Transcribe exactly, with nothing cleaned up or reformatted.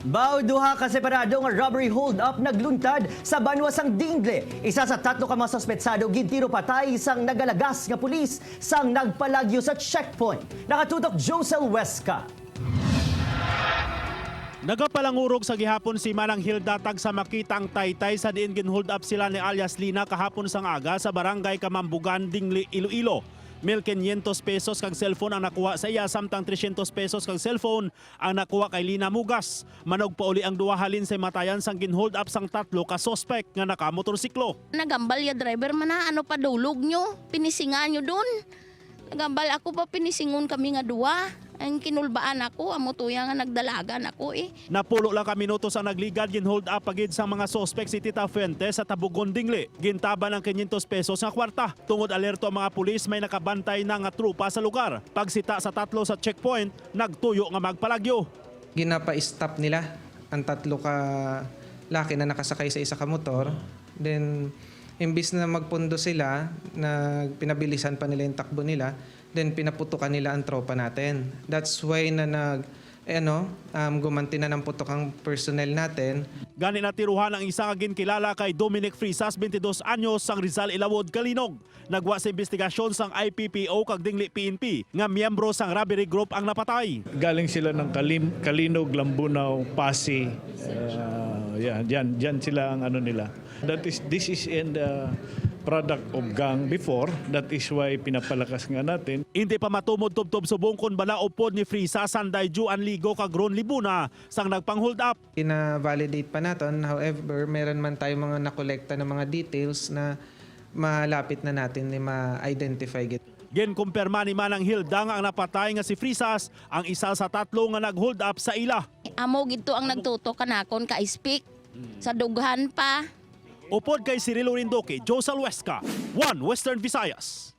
Baw duha ka separado nga robbery hold-up nagluntad sa banwa sang Dingle. Isa sa tatlo ka mga suspetsado gintiro patay sang nagalagas nga pulis sang nagpalagyo sa checkpoint. Nakatutok Josel Huesca. Nagapalangurog sa gihapon si Manang Hilda tag sa makita ang taytay sa diin gin-hold up sila ni alias Lina kahapon sang aga sa barangay Kamambugan, Dingli, Iloilo. Mil quinientos pesos kag cellphone ang nakuha sa iya, samtang trescientos pesos kag cellphone ang nakuha kay Lina Mugas. Manugpauli ang duha halin sa himatayan sang gin-hold up sang tatlo ka suspek nga nakamotorsiklo. Nagambal ya driver man na, ano pa dulog nyo? Pinisingan nyo dun. Nagambal ako pa pinisingon kami nga duwa. Ang kinulbaan ako, amo tuya nga nagdalagan ako eh. Napulo lang ka minutos ang nagligad, gin-hold up pa gid sang mga suspek si Tita Fuentes sa Tabugon, Dingli. Gintaban ang quinientos pesos nga kwarta. Tungod alerto ang mga pulis, may nakabantay na nga tropa sa lugar. Pagsita sa tatlo sa checkpoint, nagtuyo nga magpalagyo. Ginapa-stop nila ang tatlo ka laki na nakasakay sa isa ka motor. Then, imbis na magpundo sila, nagpinabilisan pa nila yung takbo nila. Then, pinaputukan nila ang tropa natin. That's why na nag, eh, ano, um, gumanti na ng putok ang personnel natin. Gani natiruhan ang isa nga ginkilala kay Dominic Frisas, twenty-dos anyos, sang Rizal Ilawod, Calinog. Nagwa sa investigasyon sang I P P O kag Dingli P N P nga miyembro sang robbery group ang napatay. Galing sila ng Kalim, Calinog, Lambunao, Passi. Ah, yeah, dyan, dyan sila ang ano nila. That is, this is in the product of gang before. That is why pinapalakas nga natin. Hindi pa matumod tubtob subong kon bala upod ni Frisas, Sanday Ju Anligo kag Ron Libuna sang nagpang-hold up. Ina-validate pa naton. However, meron man tayong mga nakolekta na mga details na malapit na natin ni ma-identify gid. Ginkumpirma ni Manang Hilda nga ang napatay nga si Frisas ang isa sa tatlo nga nag-hold up sa ila. Amo gid to ang nagtutok kanakon ka ispik. Sa dughan pa. Upod kay Cirilo Rinduque, Josel Huesca, One Western Visayas.